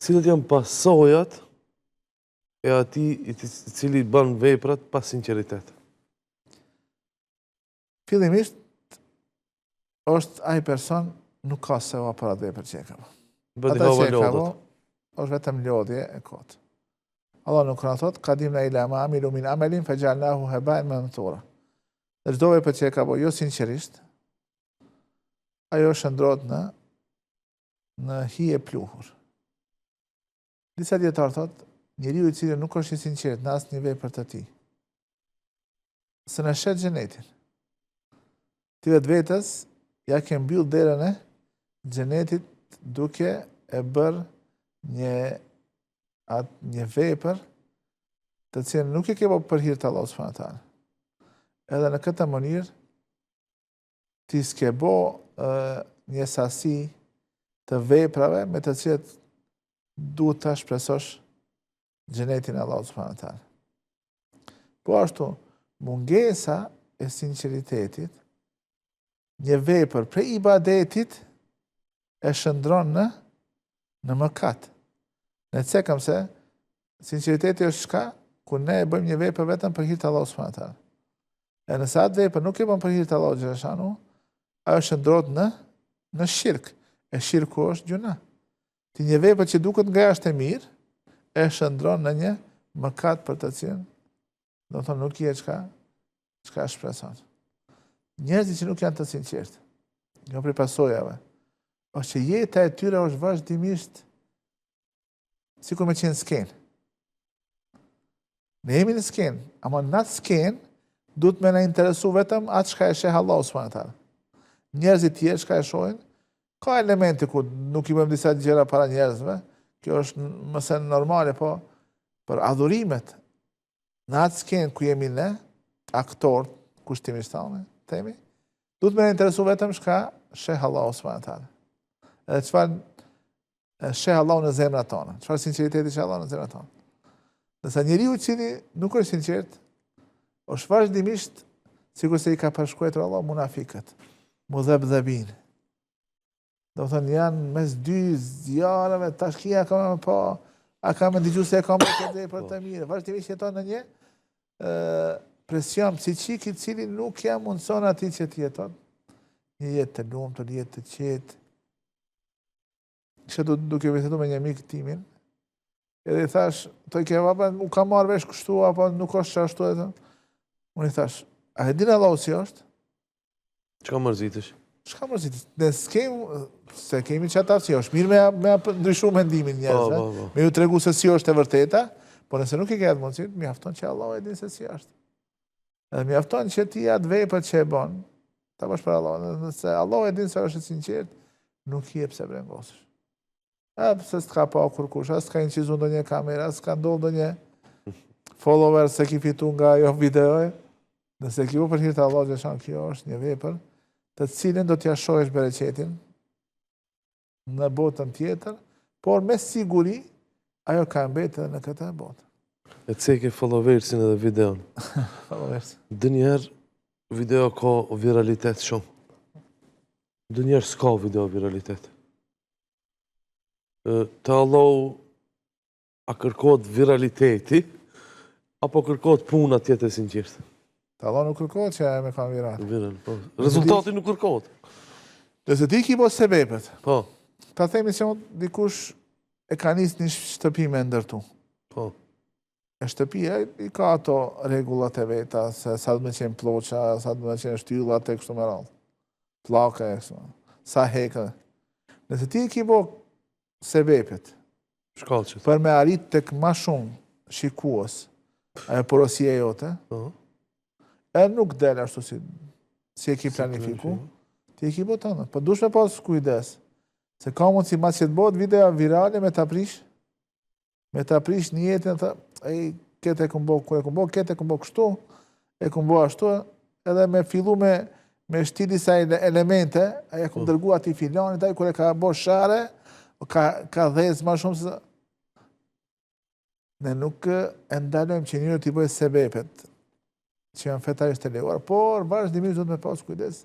Cilat janë pasojat e atij i cili bën veprat pa sinqeritet? Fillimisht, është ai person nuk ka sevap për atë vepër që e ka bo. Atë që e ka bo, është vetëm lodhje e kotë. Allahu në Kuran thotë, kadimna ila ma amilu min amelin, fe xhealnahu hebaen menthura. Dhe çdo vepër që e ka bo, jo sinqerisht, ajo shndërrohet në, në hi e pluhur. Disa dijetarë thotë, njeriu i cili nuk është i sinqert në asnjë vepër të tij, s'e sheh xhenetin. Ti vetvetes, ia ke mbyll derën e xhenetit duke e bërë një, atë një vepër të cilën nuk e ke bo për hir të Allahut subhanahu wa taala. Edhe në këtë mënyrë ti s'ke bo një sasi të veprave me të cilat duhet ta shpresosh xhenetin e Allahut subhanahu wa taala. Po ashtu, mungesa e sinqeritetit, një vepër prej ibadetit e shndërron në në mëkat. Ne cekëm se sinqeriteti është çka kur ne e bëjmë një vepër vetëm për hir të Allahut subhanahu wa taala. E nëse atë vepër nuk e bën për hir të Allahut xheleshanuhu, ajo shndërrohet në në shirk. E shirku është gjynah. Ti një vepër që duket nga jashtë e mirë, e shndërron në një mëkat për të cilën, domethënë nuk je çka, çka shpreson. Njerëzit që nuk janë të sinqertë, një prej pasojave, është që jeta e tyre është vazhdimisht sikur me qenë n'skenë. Ne jemi në skenë, ama në atë skenë duhet me na interesu vetëm atë çka e sheh Allahu subhanahu wa taala. Njerëzit tjerë çka e shohin, ka elemente ku nuk i bëjmë disa gjëra para njerëzve, kjo është më se normale, po për adhurimet në atë skenë ku jemi ne, aktorët, kushtimisht thënë, themi, duhet me na interesu vetëm çka sheh Allahu subhanahu wa taala. Edhe çfarë sheh Allahu në zemrat tona. Çfarë sinqeriteti sheh Allahu në zemrat tona. Ndërsa njeriu i cili nuk është i sinqert, është vazhdimisht sikurse i ka përshkruar Allahu munafikët, mudhebdhebin. Domethënë janë mes dy zjarreve, tash ky a ka me pa, a ka me dëgju se e kam bërë këtë vepër të mirë. Vazhdimisht jeton në një presion psikik i cili nuk ia mundëson atij që të jeton një jetë të lumtur, një jetë të qetë, Isha duke bisedu me një mik timin, edhe i thash, thojke baba, nuk kam marrë vesh kështu, apo nuk është që ashtu edhe. Unë i thash, a e din Allahu si është? Çka mërzitesh? Çka mërzitesh? Ne s'kem, s'e kemi qat aftësi, është mirë me, me ndryshu mendimin njerëzve, po, po, po. me ju tregu se si është e vërteta, po nëse nuk e ke atë mundësi, mjafton që Allahu e din se si është. Edhe mjafton që ti atë vepër që e bën, ta bësh për Allahun, dhe nëse Allahu e din se është e sinqert, nuk ke pse brengosesh. Edhe pse s'të ka pa kurkush, as s'ka incizu ndonjë kamera, as s'ka ndodhë ndonjë follower s'e ki fitu nga ajo video, nëse e ki bo për hir të Allahut xheleshanuhu, kjo është një vepër, të cilën do t'ja shohësh bereqetin, në botën tjetër, por me siguri ajo ka mbetë edhe në këtë botë. E ceke followersin edhe videon. Followersin. Ndonjëherë video ka viralitet shumë. Ndonjëherë s'ka video viralitet. Te Allahu A kërkohet viraliteti, apo kërkohet puna të jetë e sinqertë? Te Allahu nuk kërkohet që ajo me kanë viral. Viral, po. Rezultati nuk kërkohet. Nëse ti ki bo sebepet, po. ta themi se dikush e ka nis një shtëpi me ndërtu. Po. E shtëpia i ka ato rregullat e veta, se sa do me qenë plloça, sa do me qenë shtyllat e kështu me radhë. Pllaka e kështu. Sa hekë. Nëse ti i ki bo sebepet, Shkaqet. Për me arrit tek ma shumë shikues, ajo porosia jote, po. e nuk del ashtu si, si e ki planifiku, ti e ki bo tëndën. Po dush me pas kujdes, se ka mundësi masi që të bëhet videoja virale me ta prish, me ta prish nijetin, të, ej, këtë e kum bo, kur e kum bo, këtë e kum bo kështu, e kum bo ashtu, edhe me fillu me, me shti disa elemente, a e kum po. dërgu atij filanit, ai kur e ka bo share, ka, ka dhez ma shumë se... Ne nuk e ndalojmë që njeriu t'i bëjë sebepet, që janë fetarisht të lejuar, por vazhdimisht duhet me pas kujdes,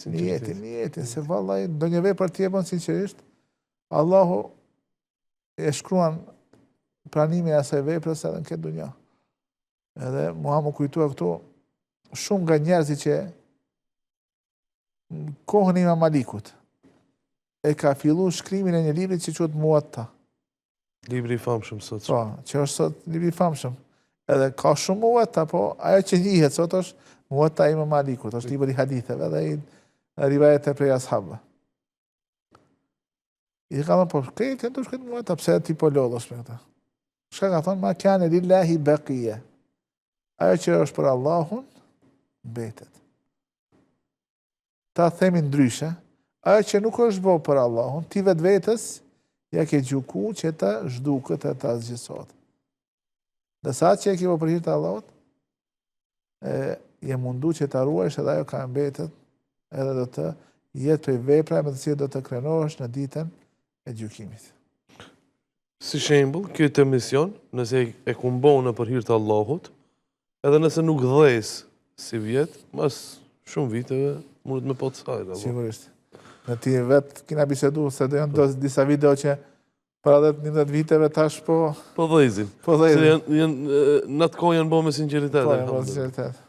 nijetin, nijetin, se vallai, ndonjë vepër ti e bën sinqerisht, Allahu. e shkruan pranimin e asaj veprës edhe në këtë dunja. Edhe mua m'u kujtua këtu, shumë nga njerëzit që në kohën e Imam Malikut e ka fillu shkrimin e një libri që quhet Muatta. Libri i famshëm sot. Po, që është sot libri i famshëm. Edhe ka shumë Muatta, po ajo që njihet sot është Muatta e Imam Malikut, është libri i haditheve dhe i rivajete prej ashabëve. I ka thënë, po, krejt janë tu shkru Muatta, pse ti po lodhesh me këta? Çka ka thënë, ma kane lillahi bekije. Ajo që është për Allahun, mbetet. Ta themi ndryshe, ajo që nuk është bo për Allahun, ti vetvetes, ja ke gjyku që të zhduket e të asgjësohet. Ndërsa atë që e ke bo për hir të Allahut, e, je mundu që ta ruajsh edhe ajo ka mbetet, edhe do të jetë prej veprave me të cilat do të krenohesh në ditën e gjykimit. Si shembull, këtë emision, nëse e kum bo për hir të Allahut, edhe nëse nuk dhez sivjet, mas shumë viteve mundet me pa hajr, apo? Sigurisht. Ne ti vetë kina bisedu se do janë do disa video që para 10-11 viteve tash po Po dhezin. Po dhezin. Se janë janë në atë kohë janë bo me sinqeritet. Po, janë bo me sinqeritet.